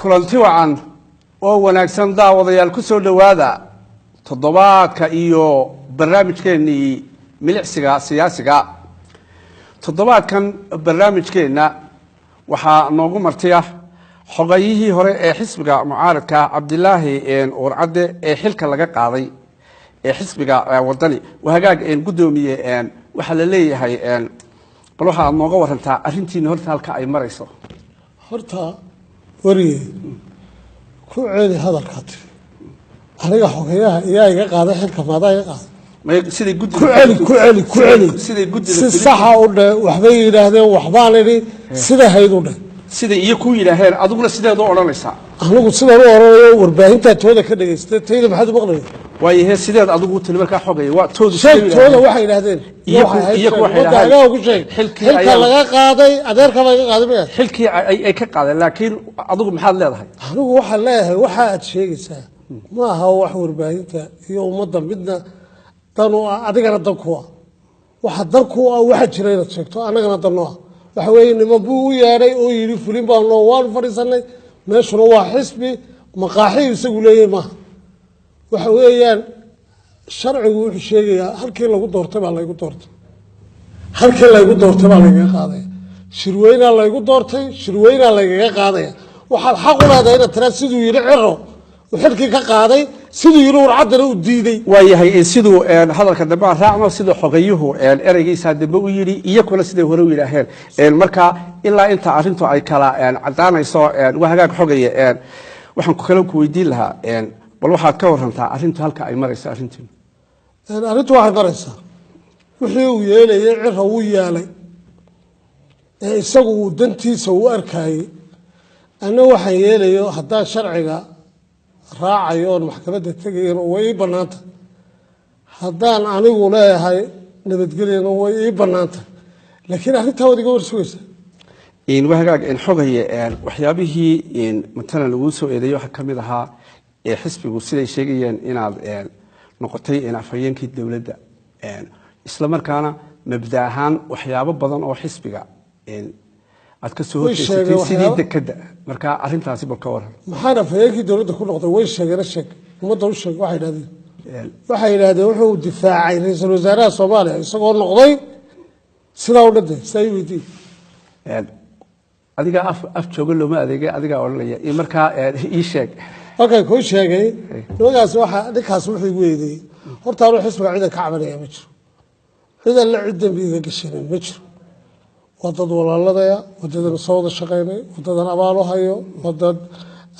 Kulanti wacan oo wanaagsan, daawadayaal. Ku soo dhowaada toddobaadka iyo barnaamijkeennii milicsiga siyaasiga. Toddobaadkan barnaamijkeenna waxaa noogu martiya xogayihii hore ee xisbiga mucaaradka, Cabdilaahi Uurcadde, ee xilka laga qaaday ee xisbiga Wadani. Hagaag, guddoomiye, waxaa la leeyahay, bal waxa aad nooga warantaa arrintiina horta halka ay marayso. Horta weriye, ku celi hadalkaa tiri. Aniga xogayaha iyaa iga qaaday xilka? Maadaa iga qaaday? Siday ku celi, ku celi, ku celi. Siday guddida si saxa u dhe. Waxbay yidhaahdeen, waxbaan idhi, sida hayd u dhe. Siday iyo ku yidhaaheen, adiguna sideed u odhanaysaa? Anigu sidaan u odhanayo warbaahintaa tooda ka dhagaystay. Tayda maxaad u maqlaya? Waayahe, sideed adigu tiri markaa, xogaya, waa toodu? Sheeg tooda waxay yidhaahdeen. Iyaku waxay ummadda hagaa ugu sheeg. Xilkii xilka laga qaaday, adeerka baa iga qaaday miya? Xilkii ay ka qaadeen, laakiin adigu maxaad leedahay? Anigu waxaan leeyahay, waxa aad sheegaysaa ma aha wax warbaahinta iyo ummadda midna dan u ah, adigana dan ku ah. Waxa dan ku ah waxa jira inaad sheegto, annagana dan u ah waxa weeye niman buu u yeedhay oo yidhi fulin baa noo, waanu fadhiisanay. Meeshuna waa xisbi, maqaaxiyu isagu leeyahay maaha. Waxa weeyaan, sharcigu wuxuu sheegayaa halkii lagu doortay baa laygu doortay, halkii laygu doortay baa laygaga qaadaya. Shirweynaa laygu doortay, shirweynaa laygaga qaadaya. Waxaad xaq u leedahay inaad tiraa siduu yidhi Ciro uu xilkii ka qaaday, siduu yidhi Warcaddana uu diiday. Waayahay, siduu hadalka dambe aan raacno, siduu xogayuhu ereygiisaa dambe u yidhi, iyakuna siday hore u yidhaaheen. Marka ilaa inta arrintu ay kala cadaanayso. Waa hagaag, xogaye, waxaan kale ku weydiin lahaa, bal waxaad ka warantaa arrintu halka ay marayso arrintiinu. Arrintu waxay maraysaa, wixii uu yeelayay Ciro wuu yeelay ee isagu uu dantiisa u arkayey. Anna waxaan yeelayo, haddaan sharciga raacayo oon maxkamadda tegayana, way ii bannaanta. Haddaan anigu leeyahay nabadgelyana, way ii bannaanta. Laakiin arrintaa waad iga war sugaysaa. Waa hagaag, xogaye, waxyaabihii matalan laguu soo eedeeyey waxaa ka mid ahaa ee xisbigu siday sheegayeen inaad noqotay afhayeenkii dowladda, isla markaana mabda ahaan waxyaabo badan oo xisbiga aad ka soo Way horjeysatay sheegeen sidii waxyaabo- dekadda. Marka arrintaasi bal ka waran. Maxaan afhayeenkii dowladda ku noqday? Way sheegeena, sheeg, ummadda u sheeg. Waxay idhahdeen, waxay yidhahdeen wuxuu difaacay ra-iisul wasaaraha Soomaaliya isagoo noqday sidaa u dhade. Sidaa ii weydiin. Adigaa af jooga looma adeegay, adigaa odhanaya. Markaa ii sheeg. Halkan kuu sheegay, nimankaas waxa ninkaas wuxuu igu eedeeyey, horta anuu xisbiga ciidan ka cabanaya ma jiro, cid alle cid dembi iga gashanin ma jiro. Waa dad walaaladaya, wadadan soo wada shaqaynay, wadadan abaal u hayo, waa dad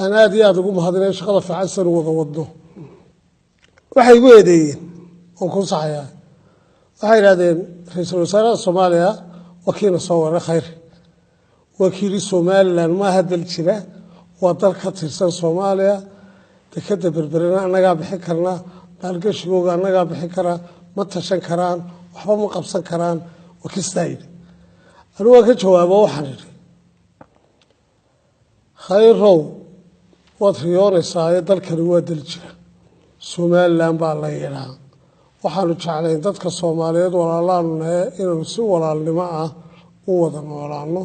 aan aada iyo aada ugu mahadinay shaqada fiican sanu wada wadno. Waxay igu eedeeyeen oon ku saxayaa, waxay yidhahdeen ra-iisul wasaaraha Soomaaliya waa kiina soo waray Khayr, waa kiili Somaliland maaha dal jira, waa dal ka tirsan Soomaaliya, dekeda Berberena annagaa bixin karnaa, maalgashigooga annagaa bixin karaa, ma tashan karaan, waxba ma qabsan karaan. Waa kistaa yidhi. Anigu waan ka jawaabo, waxaan idhi, Khayrow, waad riyoonaysaa ee dalkani waa dal jira, Somaliland baa la yidhaa. Waxaanu jeclayn dadka Soomaaliyeed walaalaanu nahe inaanu si walaalnimo ah u wada noolaano,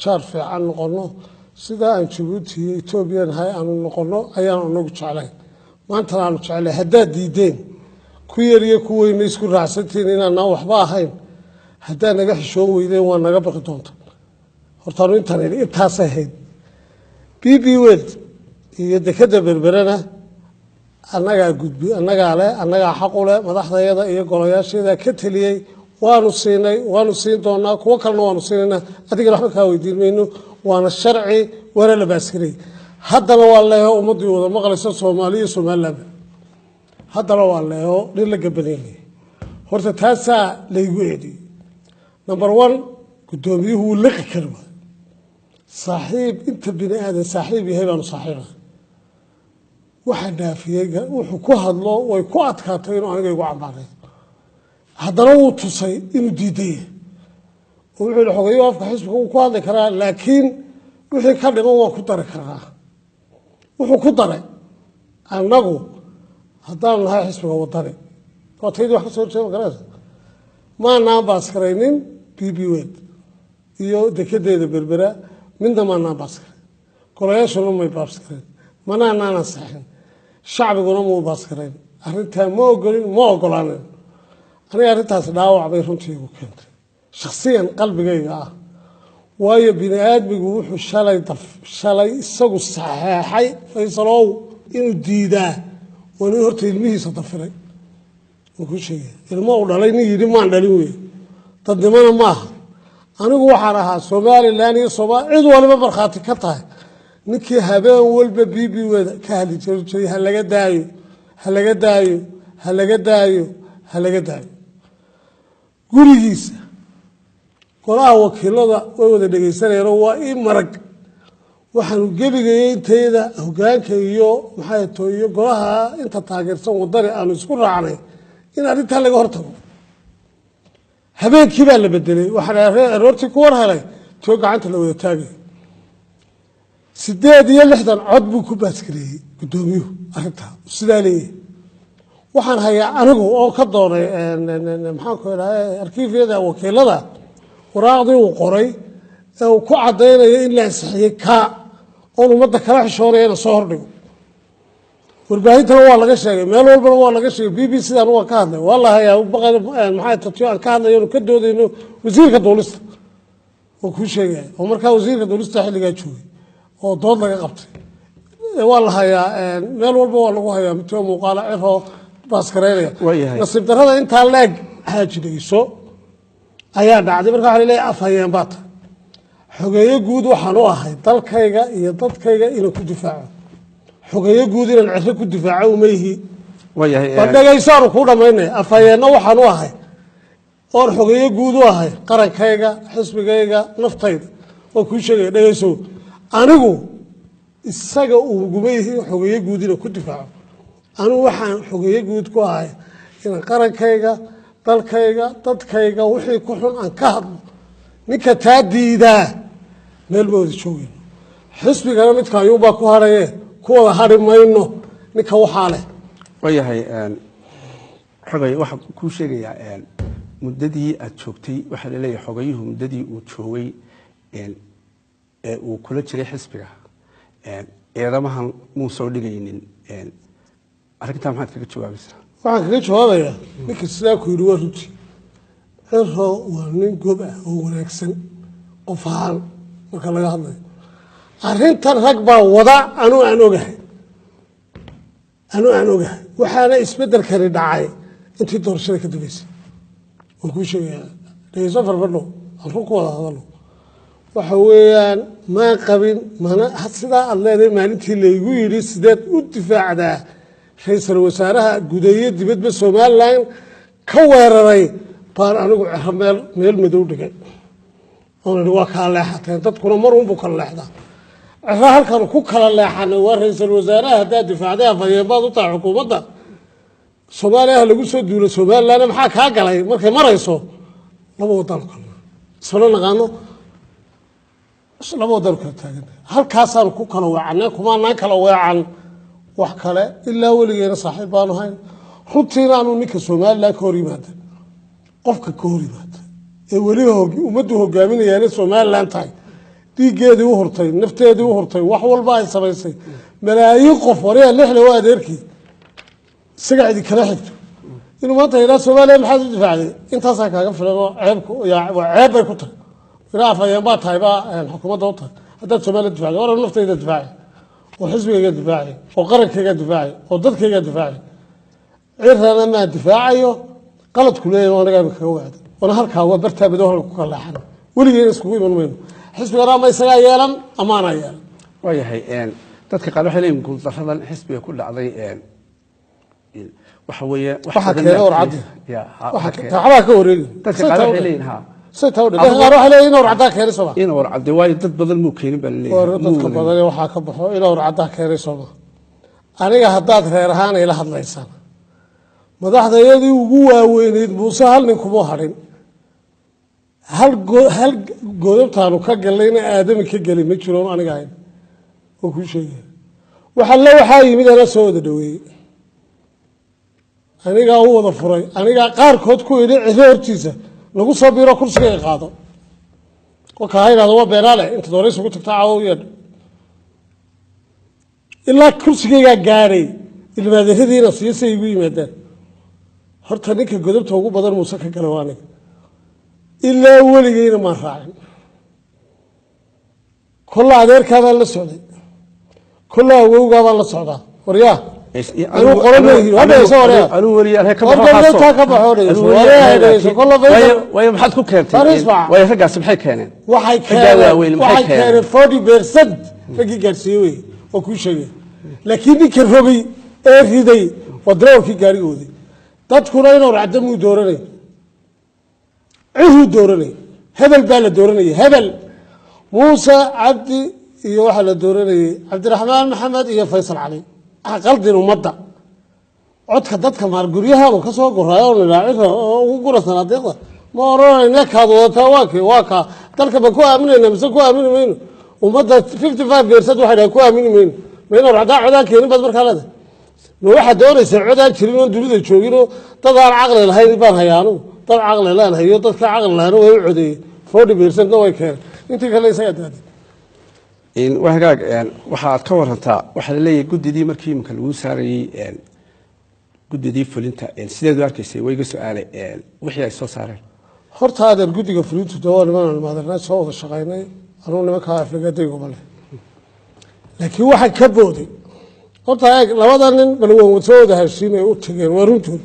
jaar fiican noqono, sidaa aan Jabuuti iyo Etoobiya nahay aanu noqono ayaanu anagu jeclayn, maantana aanu jeclay. Haddaad diideen, ku yar iyo ku weyna isku raacsantihiin inaanaan waxba ahayn, haddaad naga xishoon weydeen, waa naga baqi doonta. Hortaanu intaan idhi intaasay ahayd. DP World iyo dekeda Berberena annagaa gudbi, annagaa leh, annagaa xaqu leh. Madaxdayada iyo golayaasheeda ka teliyey, waanu siinay, waanu siin doonaa, kuwo kalena waanu siinaynaa. Adigana waxba kaa weydiin mayno, waana sharci, waana la baaskarey. Haddana waa leeho, ummaddii wada maqlaysa, Soomaaliya iyo Somalilandba. Haddana waa leeho, nin la gabaneynaya. Horta taasaa laygu eediyey. Number one, guddoomiyuhu wuu liqi kari waay. Saaxiib inta bini aadan saaxiib yahay baanu saaxiiba. Waxaa dhaafiyey wuxuu ku hadlo, way ku adkaatay inuu aniga igu cambaaray. Haddana wuu tusay inuu diiday oo wuxuu yihi xogeyo afka xisbiga wuu ku hadli karaa, laakiin wixii ka dhiman waan ku dari karnaa. Wuxuu ku daray, annagu haddaanu nahay xisbiga Wadani, waa taydii wax ka soo horjeeda magaraysa, maanaan baaskaraynin DP World iyo dekedeeda Berbera midna maanaan baaskaray. Golayaashuna may baaskarayn, manaanaan ansixin, shacbiguna muu baaskarayn. Arrintaa ma ogolin, ma ogolaanin. Aniga arrintaas dhaawac bay runtii igu keentay shakhsiyan qalbigayga ah, waayo bini aadmigu wuxuu shalay daf shalay isagu saxeexay, Faysalow, inuu diidaa waa nin horta ilmihiisa dafiray. Wuu ku sheegaya ilmo uu dhalay nin yidhi maan dhalin wey, dadnimona maaha. Anigu waxaan ahaa Somalilan iyo Somal cid waliba markhaati ka tahay ninkii habeen walba b b wda ka hadli jiray: ha laga daayo, ha laga daayo, ha laga daayo, ha laga daayo. Gurigiisa golaha wakiilada way wada dhegeysanayeen, waa ii marag. Waxaanu gebigaya intayda hogaanka iyo maxay to iyo golaha inta taageersan Wadani aanu isku raacnay in arrintaa laga hortago. Habeenkii baa la bedelay. Waxaan aroortii ku war helay too gacanta la wada taagay. 68 cod buu ku baaskareeyey guddoomiyuhu arrintaa sidaa leeyahay. Waxaan hayaa anigu oo ka doonay, maxaan ku idhaha, arkiifyada wakiilada waraaqdii uu qoray ee uu ku caddaynayo in la ansixiyey kaa oon ummadda kala xishoonaya ina soo hordhigo. Warbaahintana waa laga sheegay, meel walbana waa laga sheegay, b b sidaan waa ka hadlay, waa la hayaa. Maxay tatiyo aan ka hadlayo ka doodayno wasiirka duulista oo kuu sheegaya, oo markaa wasiirka duulista xilligaa joogay oo dood laga qabtay, waa la hayaa, meel walba waa lagu hayaa mitoo muuqaala Ciroo baaskareynaya. Nasiib darrada intaa leeg, xaaji, dhegeyso, ayaa dhacday. Marka waxa laleeyahay afhayeen baa tahay. Xogeeye guud waxaan u ahay dalkayga iyo dadkayga inaan ku difaaco. Xogeeye guud inaan Ciro ku difaaco uma yihi. War dhegeysaanu kuu dhamaynaya. Afhayeenna waxaan u ahay oon xogeeye guud u ahay qarankayga, xisbigayga, naftayda. Waa kuu sheegaya, dhegeyso. Anigu isaga uguma yihi xogeeye guud inaan ku difaaco. Anigu waxaan xogeeye guud ku ahay inaan qarankayga, dalkayga, dadkayga wixii ku xun aan ka hadlo. Ninka taa diidaa meel ma wada joogayno. Xisbigana midka ayuunbaa ku hadhaye, ku wada hadhi mayno ninka waxaa leh. Waayahay xogay, waxaan kuu sheegayaa muddadii aad joogtay, waxaa laleeyahay xogayuhu muddadii uu joogay ee uu kula jiray xisbiga eedamahan muu soo dhigaynin. Arrintaa maxaad kaga jawaabaysaa? Waxaan kaga jawaabayaa, ninka sidaa ku yidhi waa runti. Ciro waa nin gob ah oo wanaagsan qof ahaan marka laga hadlayo. Arrintan rag baa wada, anuu aan ogahay, anuu aan ogahay. Waxaana isbeddelkani dhacay intii doorashada ka dambeysay. Waan kuu sheegayaa, dhegeyso farbadho, aan run ku wada hadalno. Waxa weeyaan maan qabin mana sidaa aad leedahay. Maalintii laygu yidhi sideed u difaacdaa ra-iisul wasaaraha gudeeye dibadba Somalilan ka weeraray, baan anigu Ciro meel madow dhigay oon idhi waa kala leexateen. Dadkuna mar unbuu kala leexdaa. Ciro halkan ku kala leexanay waa ra-iisul wasaaraha haddaad difaacday afhayeen baad u tahay xukuumadda Soomaaliya, ha lagu soo duulo Somalilan, maxaa kaa galay? Markay marayso laba wadaan kalna isla naqaano, laba wadaan kala taagan, halkaasaanu ku kala weecanay. Kumaanaan kala weecan wax kale, ilaa weligeena saaxiib baanu hayn. Runtiina aanu ninka Somalilan ka hor yimaada, qofka ka hor yimaada ee weli ummaddu hogaaminayaana Somalilan tahay, dhiiggeedii u hurtay, nafteedii u hurtay, wax walba ay samaysay, malaayiin qof waryaa lixle waa adeerkii, isaga cidi kala xigto, inuu maanta yidhaha Soomaaliya maxaad u difaacday, intaasaa kaaga filan oo ceebku waa ceeb bay ku tahay. Ilaa afhayeen baa tahay, baa xukuumadda u tahay haddaad Soomaaliya difaacday. War naftayda difaacay oo xisbigayga difaacay oo qarankayga difaacay oo dadkayga difaacay. Cirana maa difaacayo qaladku leeyahay, anagaa imika kaga wacday wana halkaa waa bartaa madow, halka ku kala leexan. Weligeena iskugu iman mayno. Xisbigana ama isagaa yeelan amaanaa yeelan. Waayahay, dadka qaar waxay leeyihin guuldaradan xisbiga ku dhacday waxa weeye wax waxaa badan keenay baa warcaddi. Ya, ha, waxaa waxaa keenay. waxbaa ka wareegi. Dadka qaar waxay leeyihin ha say taa u dadka qaar waxay leeyihin in warcaddaa keenay sooma? In warcadde, waayo dad badan muu keenin baa laleeyahay. War Muu dadka wadin. Badan waxaa ka baxo ina warcaddaa keenay sooma? Aniga haddaad reer ahaan ila hadlaysaan, madaxdayadii ugu waaweyneyd Muuse hal nin kuma hadhin. Hal godobtaanu ka gallayna aadami ka geli ma jiroon aniga ahayn oo kuu sheegaya. Waxa le waxaa yimid anaa soo wada dhaweeyey, anigaa u wada furay, anigaa qaarkood ku idhi Ciro hortiisa lagu soo biro, kursiga ay qaado. Kolka ha idhahdo waa beenaale, inta dooraysa ku tagta caawa u yeedho. Ilaa kursigaygaa gaadhay ilmaadeeradiina siiyo si ay igu yimaadaan. Horta ninka godobta ugu badan Muuse ka gala waa aniga. Ilaa weligeyna maan raacin. Kolla adeerkaabaan la socday, kolla awowgaabaan la socdaa. Waryaa, anuu qolo ma ihi. Hadhayso waryaa. Anuu weli alhe ka Horta baxo. intaa ka baxo, dhegeyso. Waryaa, dhegeyso. Kolla Faysal. Waayo, maxaad ku keentay? Faris baa. Waayo, raggaasi maxay keeneen? Waxay Raggaa waaweyn keeneen maxay waxay keeneen? Keeneen 40% raggii gaarsiiyey wey oo kuu sheegay, laakiin ninka rogay ee riday waa darawalkii gaariga waday. Dadkuna inuu racdo muu dooranay, ciduu dooranay. Hebel baa la dooranayay, hebel Muuse Cabdi iyo waxaa la dooranayay Cabdiraxmaan Maxamed iyo Faysal Cali. Qaldin ummadda codka dadka maalguryahaanu ka soo guraayo nidhaa oo ugu gura sanaadiiqda. Ma oranayna kaad wadataa waa kee, waa kaa. Dalka ma ku aaminayna mise ku aamini mayno? Ummadda 55% waxay dhahay ku aamini mayno. Ma inuu racdaa codaan keenin baad markaa leedahay? Ma waxaad doonaysaa codaan jirin oon dunida jooginoo dad aan caqli lahayn baan hayaa anugu? Dad caqli laan hayo, dadka caqli lahayn way u codeeyeen, 40%-na way keeneen, intii kale isagaa daadin. Waa hagaag. Waxaad ka warantaa, waxaa la leeyahay guddidii markii imika lagu saarayey guddidii fulinta, sideed u arkaysay? Way iga su-aale wixii ay soo saareen. Horta adeer, guddiga fulintu de waa niman ilmaadeernaa, soo wada shaqaynay. Anugu nimankaa aflagaadayguma leh, laakiin waxaa ka booday. Horta eeg, labada nin bal waan soo wada heshiinay u tageen, waa runtood.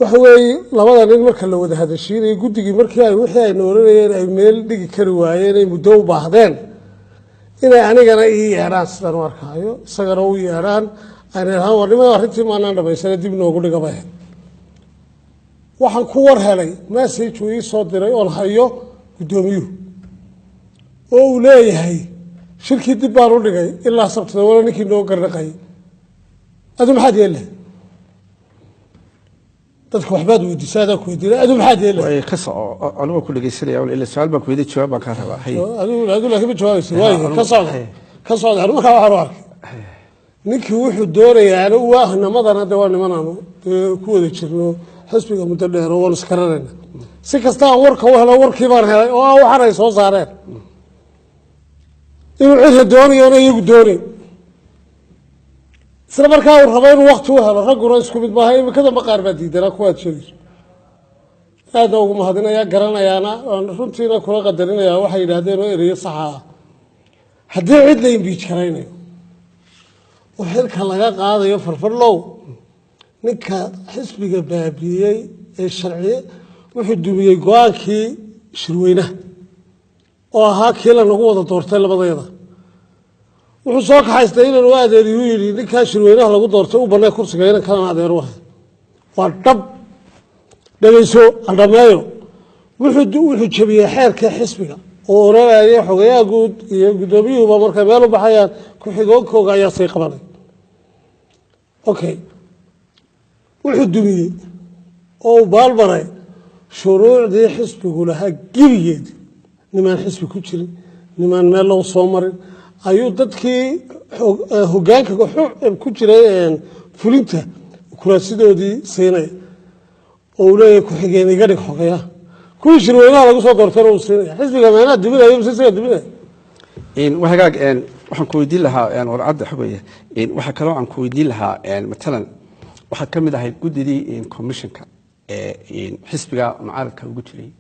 Waxa weeye, labada nin marka la wada hadashiinayay guddigii, markii ay wixii ay nooranayeen ay meel dhigi kari waayeen, ay muddo u baahdeen inay anigana ii yeedhaan sidaan u arkaayo, isagana u yeedhaan, ayna idhahaan war nimada arrintii maanaan dhamaysana, dib noogu dhiga bay ahayd. Waxaan ku war helay message uu ii soo diray oon hayo guddoomiyuhu oo uu leeyahay shirkii dib baan u dhigay ilaa Sabtida, wala ninkii noo garnaqayay. Adu maxaad yeeli lahayd? Dadka waxbaad weydiisa, adaa ku weydiina, adu maxaad yeeli lahayd? Way ka soco, anigoo ku dhegeysanaya ila su-aal baan ku weydiin, jawaab baan kaa rabaa. Hay. Adu laakiin ma jawaabaysa. Waayo, ka socda, ka socda. Anu markaa waxaan u arkay ninkii wuxuu doonayaa anu waa nimadan hadda waa nimanaanu dee ku wada jirno xisbiga muddo dheer oo waanu iskaranayna. Si kasta aan warka u helo, warkii baan helay oo ah waxaan ay soo saareen inuu Cirra doonayo ona iyagu doonayn, isla markaa uu rabo inuu wakti u helo. Ragguna isku mid maaha. Imikada qaar baa diidanaa kuwaad sheegayso. Aadna ugu mahadinayaa, garanayaana aan runtiina kula qadarinayaa waxay yidhaahdeen oo ereyo saxa ah. Haddii cid la impeach garaynayo oo xilka laga qaadayo, farfarlow, ninka xisbiga baabiiyey ee sharci wuxuu dumiyey go-aankii shirweynaha oo ahaa kii lanagu wada doortay labadayada. Wuxuu soo kaxaystay inanu adeeriyuu yidhi ninkaa shirweynaha lagu doortay u banay kursiga, inan kalena adeer u ahay. Waa dhab, dhegeyso andhameeyo. Wuxuu jabiyey xeerka xisbiga oo oranaya xogayaha guud iyo guddoomiyuhuba markay meel u baxayaan ku-xigoonkooga ayaa sii qabanay. Okay, wuxuu dumiyey oo uu baalmaray shuruucdii xisbigu lahaa gebigeedi. Nimaan xisbi ku jirin, nimaan meel loo soo marin ayuu dadkii hogaanka ku jiray fulinta kuraasidoodii siinaya oo uu leeyahay ku-xigeen iga dhig xogayaha. Kuwii shirweynaha lagu soo doortayna uu siinaya. Xisbiga meenaa duminayo mise isagaa duminaya? Waa hagaag. Waxaan ku weydiin lahaa warcadda xogaya, waxaa kaloo aan ku weydiin lahaa, matalan waxaad ka mid ahayd guddidii commissionka ee xisbiga mucaaradka ugu jiray.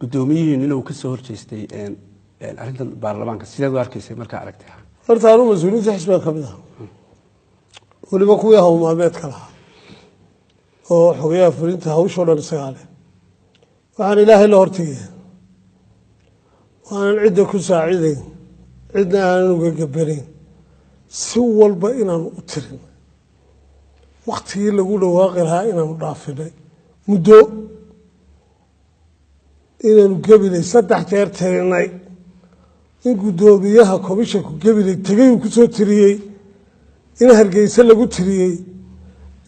Guddoomiyihiinina uu kasoo horjeestay arrintan baarlamaanka. Sideed u arkaysay markaa aragtay? Horta anuu mas-uuliyiinta xisbiga ka mid ah, weliba kuwii hawl maalmeedka lahaa oo xogayaha fulinta hawshoo dhan isagaa leh. Waxaan Ilaahay la hortegaya waanan cidda ku saacidayn, cidna aanan uga gabanayn, si walba inaanu u tirin waktigii lagu dhawaaqi lahaa inaanu dhaafinay muddo, inaanu Gabiley 3 jeer tirinay, in guddoomiyaha komishanku Gabiley tegay uu kusoo tiriyey, in Hargeysa lagu tiriyey,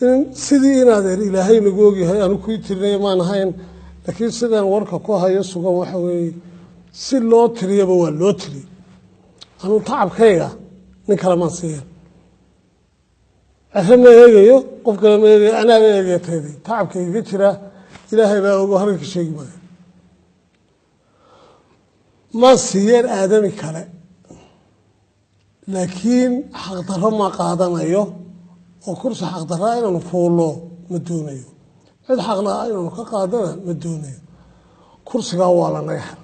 in sidii in adeer Ilaahay nagu ogyahay. Anu kuii tirinaya maan ahayn, laakiin sidaan warka ku hayo sugan waxa weeye si loo tiriyaba waa loo tiriyey. Anuu tacabkayga nin kale maan siiyan, Cere ma eegayo, qof kale ma eegayo, anaaba eegaya tayday. Tacabkayga jira Ilaahay baa ogo, halka ka sheegi maayo. Ma siiyeen aadami kale. Laakiin xaqdarro ma qaadanayo, oo kursi xaqdarraa inaanu fuullo ma doonayo, cid xaqlaa inaanu ka qaadana ma doonayo. Kursigaa waa la naga xel.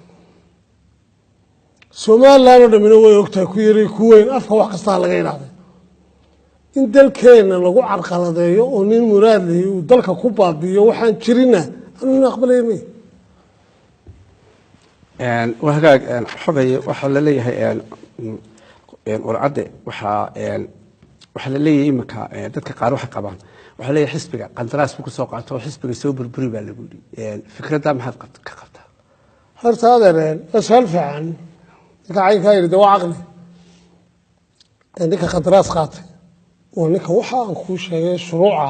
Somalilan oo dhamina way ogtahay, ku yari ku weyn, afka wax kastaa laga idhaahday, in dalkeenna lagu carqaladeeyo oo nin muraad lihi uu dalka ku baabiiyo waxaan jirina, anuna aqbalaya may. Waa hagaag, xogay. Waxaa la leeyahay warcadde, waxaa la leeyahay iminka dadka qaar waxay qabaan, waxaa leeyahay xisbiga qandaraas buu kusoo qaato oo xisbiga soo burburi baa lagu yidhi. Fikraddaa maxaad ka qabtaa? Horta adeereen, waa su-aal fiican. Ninka caynkaa yidhi de waa caqli. Ninka qandaraas qaatay waa ninka waxa aan kuu sheegay shuruuca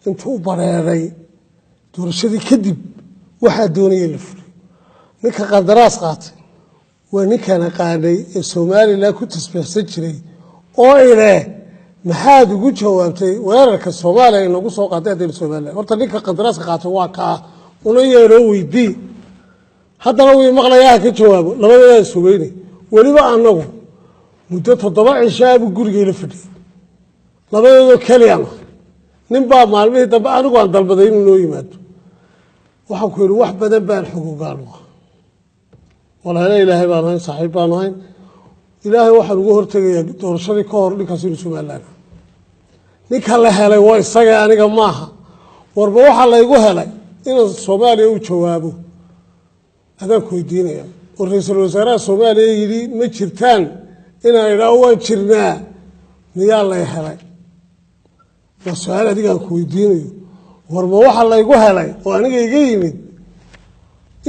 intuu u bareeray doorashadii kadib waxaa doonaya la fuliyo. Ninka qandaraas qaatay waa ninkaan aqaanay ee Somalilan ku tasbiixsan jiray oo ileh maxaad ugu jawaabtay weerarka Soomaaliya inagu soo qaatay haddaynu Somalilan. Horta ninka qandaraaska qaatay waa kaa, una yeeroo weydii, haddana wii maqlayaa, ha ka jawaabo. Labadeedaa sugeynay. Weliba anagu muddo 7 cishaabuu gurigayla fadhiyey, labadeedoo keliyana. Nin baa maalmihii dambe anigu aan dalbaday inuu noo yimaado. Waxaan ku yidhi wax badan baan xogogaal u ah, walaalo Ilaahay baan ahayn, saaxiib baan ahayn. Ilaahay waxaan ugu hortegayaa doorashadii ka hor ninkaas inuu Somalilan. Ninka la helay waa isaga, aniga maaha. Warba waxaa laygu helay inaan Soomaaliya u jawaabo adaan ku weydiinaya, oo ra-iisul wasaaraha Soomaaliya yidhi ma jirtaan, inaan idhaaho waan jirnaa, miyaa lay helay? Waa su-aal adigaan ku weydiinayo. Warma waxaa laygu helay oo aniga iga yimid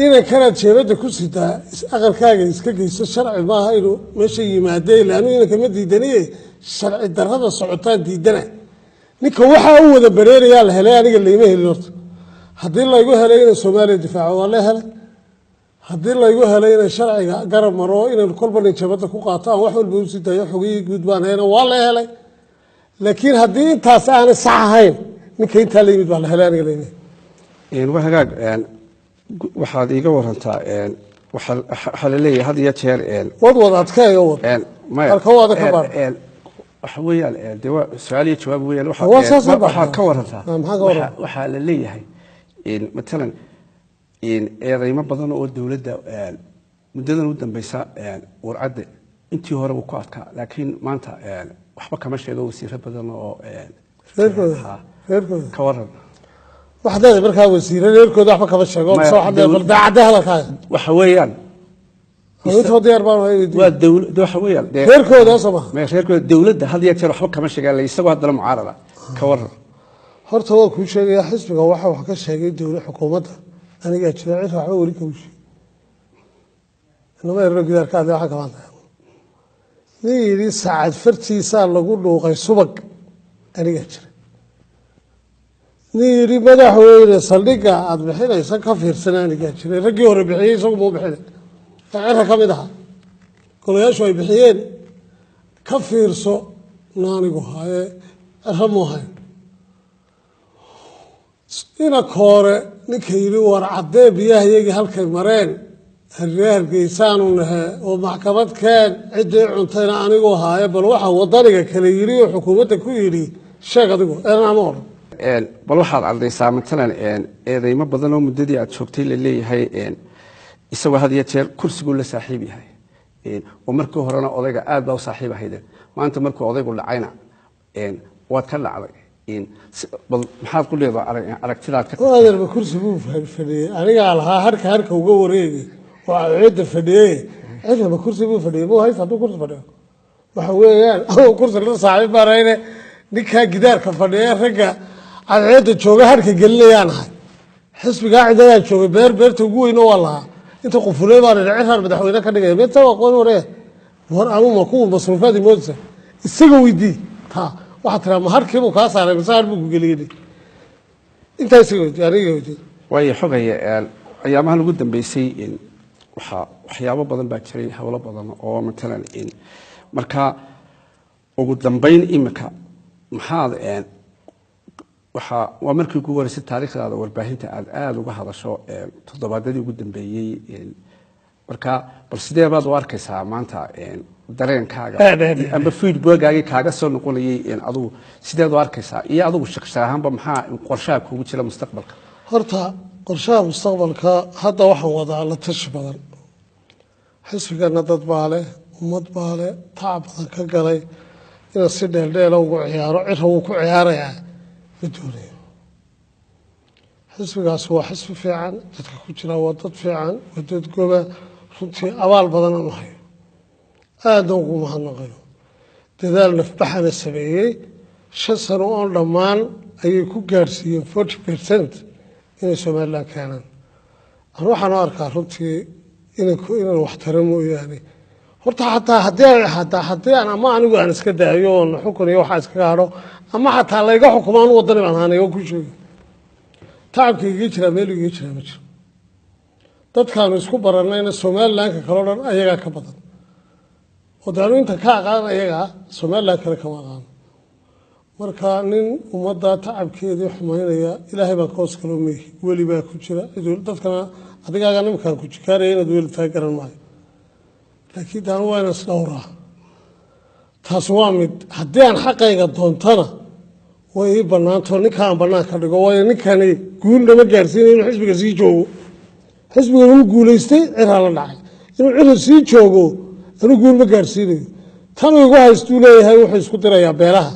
inankanaad jeebadda ku sitaa aqalkaaga iska geyso, sharci maaha inuu meesha yimaade. Ila anigu inanka ma diidaniye, sharci darrada socotaan diidana. Ninka waxaa u wada bareerayaa la helay, aniga layma helin. Horta haddii laygu helay inaan Soomaaliya difaaco, waa la helay. Haddii laygu helay inaan sharciga garab maro, inaan kolba nin jeebadda ku qaato, aan wax walba usii dayo, xogiyii guud baan hayna, waa la helay. Laakiin haddii intaas aanay sax ahayn, ninka intaa la yimid baa la helay, aniga layma helin. Waa hagaag. Waxaad iiga warantaa, waxaa la leeyahay had iyo jeer wad wad adkeeyo wad maya. Halka wada ka baar. Waxa weeyaan dee waa su-aal iyo jawaab weeyaan. Waa saas oo waxaad ka warantaa. Maxaa ka waran? Waxaa la leeyahay matalan eedeymo badan oo dowladda muddadan u dambeysa warcadde intii hore wuu ku adkaa, laakiin maanta waxba kama sheego wasiiro badan oo reerkooda reerkooda. Ka waran? Waxaad leedahay markaa wasiire reerkooda waxba kama sheego? Maya, mise waxaad leedahay bal daacadde hadalkaaga. Waxa weeyaan intoo diyaar baan ahay weydiin. Waa dowlad, waxa weeyaan dee reerkooda soo maha? Maya, reerkooda dowladda had iyo jeer waxba kama sheegaan, isagoo haddana mucaarada. Ka waran? Horta waa kuu sheegaya, xisbiga waxa wax ka sheegay dowlad xukuumadda anigaa jira. Cid waxba weli kama sheegin, inama yarno gidaarka hadle waxaan kama hadlaya. Nin yidhi Sacad fartiisaa lagu dhuuqay subag, anigaa jira. Nin yidhi madaxweyne saldhigga aada bixinaysa ka fiirsana, anigaa jiray. Raggii hore bixiyey, isagu muu bixinay? Cira ka mid ahaa golayaashu ay bixiyeen ka fiirso na anigu haye, ciro muu hayn. Ina koore ninka yidhi war caddee biyaha iyagii halkay mareen, harree Hargeysaanu nahe oo maxkamad keen ciddii cuntayna, anigu haaye. Bal waxa wadaniga kale yidhi oo xukuumadda ku yidhi sheeg adigu ama odhan. Bal waxaad caddaysaa matalan eedeymo badan oo muddadii aad joogtay la leeyahay isagoo had iyo jeer kursiguu la saaxiib yahay, oo markii horena odayga aad baa u saaxiib ahaydeen, maanta markuu odaygu dhacayna waad ka dhacday. Bal maxaad ku leedahay aragtidaad ka? Adeerba kursi buu fadhiyey, anigaa lahaa harka uga wareegay oo cidda fadhiyey. Cidaba kursi buu fadhiyey muu haysta? Hadduu kursi fadhiyo, waxa weeyaan anuu kursi la saaxiib baanayne, ninkaa gidaarka fadhiya ragga cadceedda jooga harka gelinayaan ahay. Xisbigaa cidadaa joogay, beer beerta ugu weyno waa lahaa. Inta qufuley baan idhi ciraan madaxweyne ka dhigaya meeta aqoon waree. War anuu ma kuwa masruufaad moodaysa? Isaga weydii taa. Waxaa tiraa ma harkiibuu kaa saaray mise har buu ku geliyey? Intaa isaga weydii, aniga weydii. Waayo xogaya, ayaamahan ugu dambeysay waxaa waxyaabo badan baa jiray, howlo badan oo matalan marka ugu dambeyn imika maxaad waxaa waa markii ugu horeysay taariikhdaada warbaahinta aad aada uga hadasho toddobaadadii ugu dambeeyey. Marka bal sidee baad u arkaysaa maanta dareenkaaga amba feedbackgaagii kaaga soo noqonayay, adigu sideed u arkaysaa, iyo adigu shaqsi ahaanba maxaa qorshaha kuugu jira mustaqbalka? Horta qorshaha mustaqbalka hadda waxaan wadaa la tashi badan. Xisbigana dad baa leh, ummad baa leh, tacab badan ka galay. Inaan si dheeldheela ugu ciyaaro, Cira wuu ku ciyaarayaa, ma doonayo. Xisbigaasi waa xisbi fiican, dadka ku jira waa dad fiican, waa dad goba. Runtii abaal badan aan u hayo, aadna ugu mahadnaqayo. Dadaal nafbaxana sameeyey, 5 sano oon dhammaan ayay ku gaadhsiiyeen 40% inay Somaliland keenaan. Anu waxaan u arkaa runtii inaan waxtaro mooyaane. Horta xataa haddii aan ama anigu aan iska daayo oon xukun iyo waxaa iskaga hadho, ama xataa layga xukumo, anu wadani baan ahaanay oo ku sheegi tacabka igaga jiraa, meel igaga jiraa ma jiro. Dadkaanu isku baranayna Somalilandka kale o dhan ayagaa ka badan, oo de anu inta ka aqaan ayagaa Somaliland kale kama aqaano. Marka nin ummadda tacabkeedii xumaynaya Ilaahay baan ka hoos kaloo meehi, weli baa ku jira dadkana. Adigaaga nimankaan ku jikaaraya inaad weli tahay garan maayo, laakiin de anu waa inaan isdhowraa. Taas waa mid. Haddii aan xaqayga doontana way ii banaanto, ninka aan banaan ka dhigo, waayo ninkani guulnama gaarsiinaya inuu xisbiga sii joogo. Xisbiga wuu guulaystay, Ciraa la dhacay. Inuu Cira sii joogo anuu guul ma gaarsiinayo. Tanuu igu haystuu leeyahay, wuxuu isku dirayaa beelaha.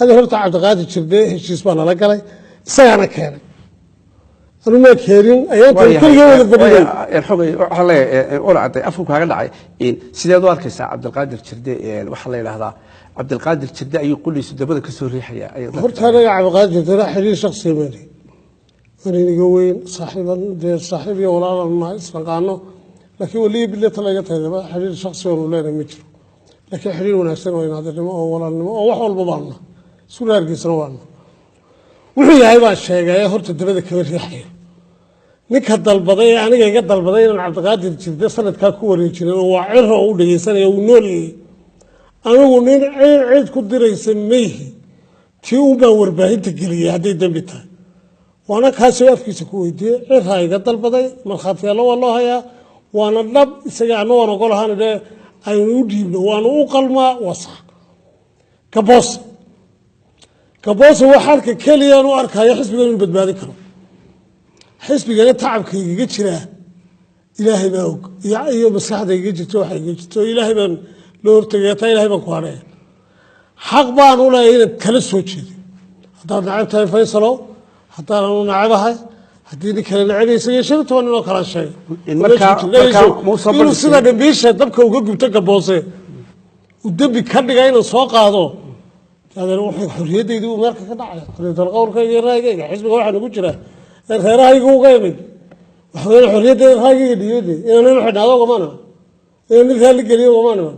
Adi horta Cabdiqaadir Jirde heshiis baa nala galay, isagaana keenay, anu maa keenin. Ayaantan keligee wada fadhiday. Xogay waxaa leeyahay ola cadday afku kaaga dhacay. Sideed u arkaysaa Cabdilqaadir Jirde? Waxaa la yidhahdaa Cabdilqaadir Jirde ayuu quliisu dabada kasoo riixaya. Horta anaga Cabdiqaadir Jirde xiriir shaksiya mali, waan iniga weyn saaxiiban, dee saaxiib iyo walaalan nahay, isnaqaano, laakiin weliya bileta laga tahay xiriir shaksi oonu leenahay ma jiro. Laakiin xiriir wanaagsan oo inaadirnimo oo walaalnimo oo wax walba baanu isku raargeysana waana. Wuxuu yahay baan sheegay, horta dabada kama riixayo. Ninka dalbaday ee aniga iga dalbaday inaan Cabdiqaadir Jirde sanadkaa ku wareejinan waa Ciro oo u dhegeysanaya, uu noolyayay. Anigu nin cid ku diraysa mayhi, tii un baan warbaahinta geliyey hadday dembi tahay, waana kaasoo afkiisa ku weydiiyey. Ciraa iga dalbaday, markhaatiyaallo waa loo hayaa, waana dhab. Isaga ana waan ogolahaan dhe aynu u dhiibno, waanu u qalmaa, waa sax. Gaboose, Gaboose waa xalka keliyaan u arkayo xisbigan inuu badbaadin karo. Xisbigana tacabka igaga jiraa Ilaahay baa og, iyo maskaxda igaga jirto, waxa igaga jirto Ilaahay baan loo hortegaya, taa Ilahay baan ku hadhaya. Xaq baan u leeyahay inaad kala soo jeedo. Haddaad nacab tahay Faysalo, haddaan anu nacabahay, haddii nin kale nacabay, isaga 15 nin oo kala sheegay inuu sida dhambiisha dabka uga gubto Gaboose uu dembi ka dhiga inaan soo qaado. Adeer, wuxuu xorriyaddaydi uu meelka ka dhacaya, xorriyatul qowlkayga iyo raayigayga. Xisbiga waxaa nagu jira ee reerahayga uga imid waxa weeye xorriyaddayda, raayigayga dhiyode. Inaan nin xidhnaado ugama niman, inaan nin raalli geliyo ugama niman.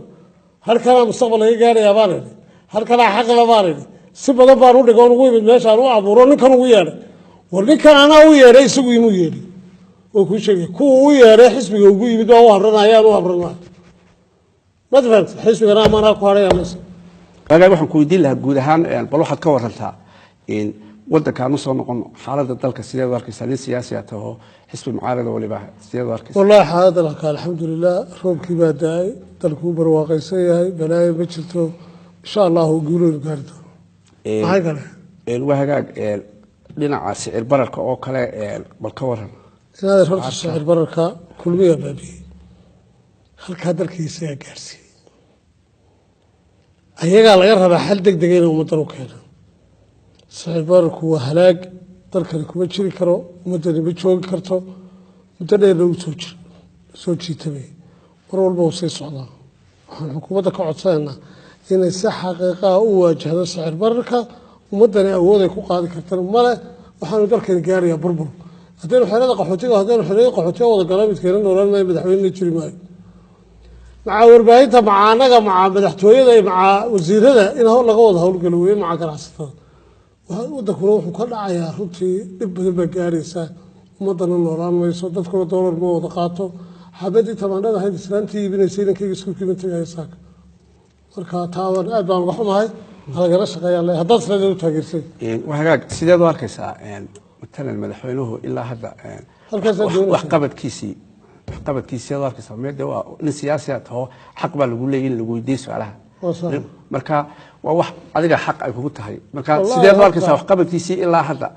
Halkanaa mustaqbal laga gaarayaa baan idhi, halkanaa xaqla baan idhi. Si badan baan u dhigo ugu imid meeshaan u abuuro ninkan ugu yeedhay. War ninkan anaa u yeedhay, isagu imuu yeedhay oo kuu sheegay. Kuwa u yeedhay xisbiga ugu yimid waa u habranayaan, u habranaya, ma fahamtay? Xisbigana amaanaa ku hadhaya mayse. Wagaag, waxaan ku weydiin lahaa guud ahaan, bal waxaad ka warantaa wadankaan usoo noqono, xaaladda dalka sideed u arkaysaa? Nin siyaasi ah taho, xisbi mucaarada waliba, sideed u arkaysaa? Wallahi xaaladda dalka alxamdulilah, roobkii baa da-ay, dalkuu barwaaqaysan yahay, balaayo ma jirto, insha Allahu guuleynu gaari doono. Maxay kale? Waa hagaag. Dhinaca sicir bararka oo kale bal ka waran. Inaadeer, horta sicir bararka Kulmiyaa baabiyey, halkaa dalkii isagaa gaarsiiyey. Ayagaa laga rabaa xal deg dega inay ummaddan u keenaan. Sicir bararku waa halaag, dalkani kuma jiri karo, ummaddani ma joogi karto. Muddo dheerna uu soo jiro, soo jiitamay, mar walba uu sii socdaa. Waxaan xukuumadda ka codsanaynaa inay si xaqiiqaha u waajahdo sicir bararka. Ummaddani awooday ku qaadi kartana male. Waxaanu dalkani gaarayaa burbur. Haddaynu xerada qaxootiga, haddaynu xerada qaxootiga wada gala, midkeena noolaan maayo, madaxweynena jiri maayo. Macaa warbaahinta, macaa annaga, macaa madaxtooyada iyo macaa wasiirada in hawl laga wada howlgalo weye, macaa ganacsatada. Wadankuna wuxuu ka dhacayaa runtii dhib badan baa gaaraysa, ummadana noolaan mayso, dadkuna doolar ma wada qaato. Xabadii tamaandhada ahayd islaantii iibinaysa inankayga iskuulkiima tegaya saaka. Marka taaban aad baan uga xumahay, halagala shaqeeyaan le haddaad sideed u taageersay. Waa hagaag. Sideed u arkaysaa matalan madaxweynuhu ilaa hadda Halkaasaad doonaysaa. waxqabadkiisii? Waxqabadkiisa aad arkaysaa meel dee waa nin siyaasi aad taho, xaq baa lagu leeyahy in lagu weydiiyo su-aalaha. Waa sax. Marka waa wax adiga xaq ay kugu tahay. Marka Wallahi sideed u arkaysaa waxqabadkiisii ilaa hadda?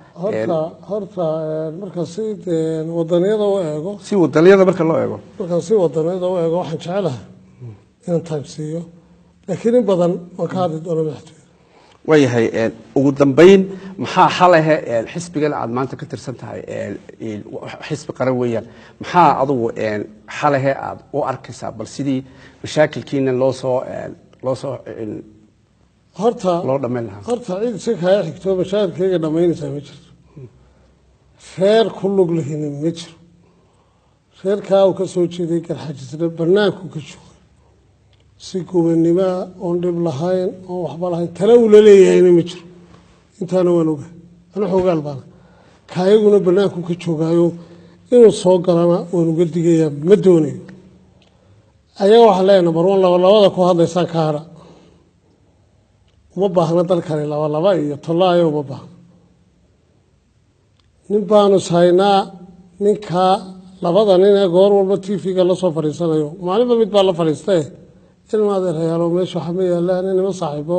Horta marka si wadaniyada u eego, Si wadaniyada marka loo eego, markaan si wadaniyada u eego, waxaan jecelahay inaan time siiyo, laakiin in badan waan ka hadli doona madaxtooyada. Waayahay. Ugu dambayn, maxaa xalahe xisbigan aad maanta ka tirsan tahay? Xisbi qaran weeyaan. Maxaa adugu xalahe aad u arkaysaa bal sidii mashaakilkiina loosoo Horta loo dhammayn lahaa? Horta cid si kaa xigto mashaakilkayga dhammaynaysaa ma jirto. Reer ku lug lihini ma jiro. Reerkaa uu ka soo jeeday Garxajisna banaanku ka joogay si gubannimoa, oon dhib lahayn, oon waxba lahayn, tale uu la leeyahayna ma jiro. Intaana waan ogahay, anu xogaal baana. Kaayaguna banaanku ka joogaayo, inuu soo galana waan uga digayaa, ma doonayo. Ayaga waxaan leeyahay, number one, laba labada ku hadlaysaan ka hadha. Uma baahna dalkani laba laba iyo tolaayo, uma baahna. Nin baanu ishaynaa, ninkaa labada nin ee goor walba TV-ga la soo fadhiisanayo, maalinba mid baa la fadhiistae. Ilma adeerayaalo, meesha waxa ma yaalaan, nima saaxiibo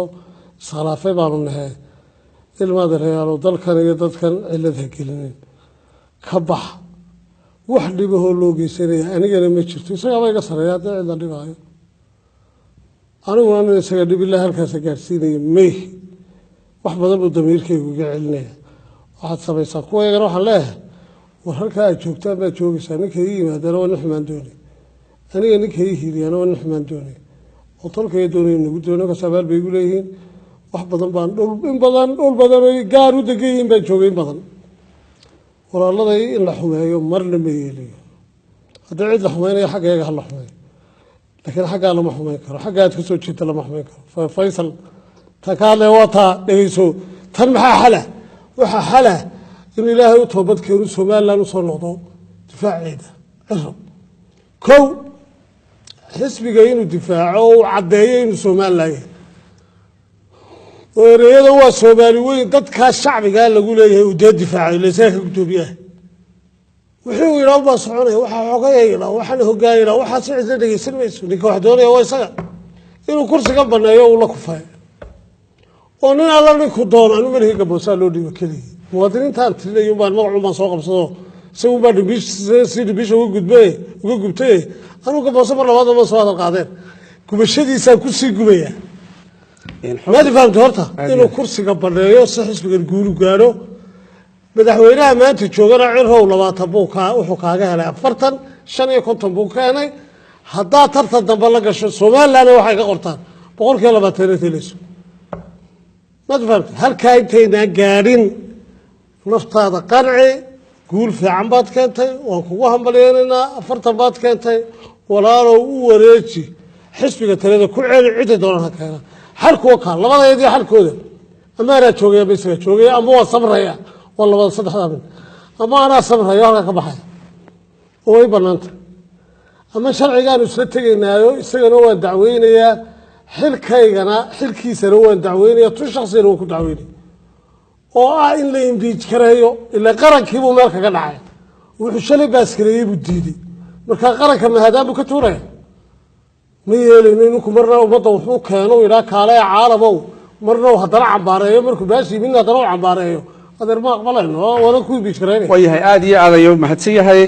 iskhilaafay baanu nahe. Ilma adeerayaalo, dalkan iyo dadkan cilad ha gelinin, ka bax. Wax dhibahoo loo geysanaya anigana ma jirto, isagaaba iga sareeya. Haddii cid la dhibaayo, aniguna nin isaga dhib ilaa halkaasa gaadhsiinaya may. Wax badan buu damiirkaygu iga celinaya. Waxaad samaysaa, kuwa iyagana waxaan leeyahay, war halkaa aad joogtaan baad joogaysaa. Ninka ii yimaadana waa nin xumaan doonay, aniga ninka ii hiiliyaana waa nin xumaan doonay oo tolkaya doonay nagu dilo. Ninkaas abaal bay igu leeyihiin. Wax badan baan dhul, in badan, dhul badan oy gaar u degan yihiin baan joogay in badan. Walaaladay in la xumeeyo marna ma yeelayo. Haddii cid la xumeynayo, xaggayaga ha la xumeeyo, laakiin xaggaa lama xumeyn karo, xagga aad ka soo jeedta lama xumeyn karo. Faysal, tan ka hadlaya waa taa. Dhegeyso, tan maxaa xala? Waxaa xala inuu Ilaahay u toobad keenu, Somaliland usoo noqdo difaaceeda Cirab. Kow, xisbiga inuu difaaco oo uu caddeeyo inuu Somaliland yahay, oo ereyada "waa Soomaali weyn, dadkaa shacbigaa lagu leeyahay" uu dee difaacayo. Laysaga ka guddoomiyaha wuxuu yidhaa baa soconaya, waxaa xogaya yidhaa, waxaana hogaan yidhaa, waxaa si cidla dhegeysan mayso. Ninka wax doonaya waa isaga, inuu kursiga baneeyo uu la kufay oo nin alla ninku doono. Anu malihi Gaboosaa loo dhiibo keligii. Muwaadiniintaan tirinayo baan magacun baan soo qabsado, isagun baa dhimbiish si dhimbiisha uga gudbe uga gubtay. Anuu Gaboose mar labaad ma soo hadal qaadeen, gubashadiisaan kusii gubaya. Maadi fahamta? Horta inuu kursiga baneeyo si xisbigan guulu gaadho. Madaxweynaha maanta joogana, Cirow, 20 buu kaa wuxuu kaaga helay 40, 55 buu keenay. Haddaad tartan dambe la gasho, Somalilandna waxay ka qortaan 20% inaad helayso. Maad fahamta? Halkaa intaynaan gaadhin, naftaada qanci. Guul fiican baad keentay, waan kugu hambalyeynaynaa. 40 baad keentay, walaalow, u wareeji xisbiga talada, ku celi cidday doonaan ha keenaan. Xalkuwa kaa labadayadii xalkooda, ama anaa joogaya ama isaga joogaya, ama waa samraya, waa labada saddexdaa mid. Ama anaa samraya halkaa ka baxaya oo way banaanta, ama sharcigaanu isla tegaynaayo, isagana waan dacweynayaa, xilkaygana xilkiisana waan dacweynaya, tu shaksigana waan ku dacweynaya, oo ah in la impeach gareeyo. Ila qarankiibuu meel kaga dhacay. Wuxuu shalay baaskareeyey buu diiday, markaa qaranka mahadaan buu ka tuuraya. Ma yeelayno ninku marna ummadda wuxuu keeno idhaa "kaalaya caalamow", marna uu haddana cambaareeyo. Markuu baashi yimidna haddana uu cambaareeyo. Adeer, ma aqbalayno, waana ku impeach gareynaya. Waayahay, aada iyo aad ayuu mahadsan yahay.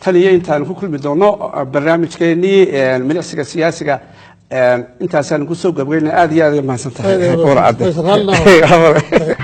Tan iyo intaanu ku kulmi doono barnaamijkeenii milicsiga siyaasiga, intaasaan kusoo gabgayna. Aada iyo aad ay mahadsan tahay. Aad iyo aad. War cadde. Faysal, raalli.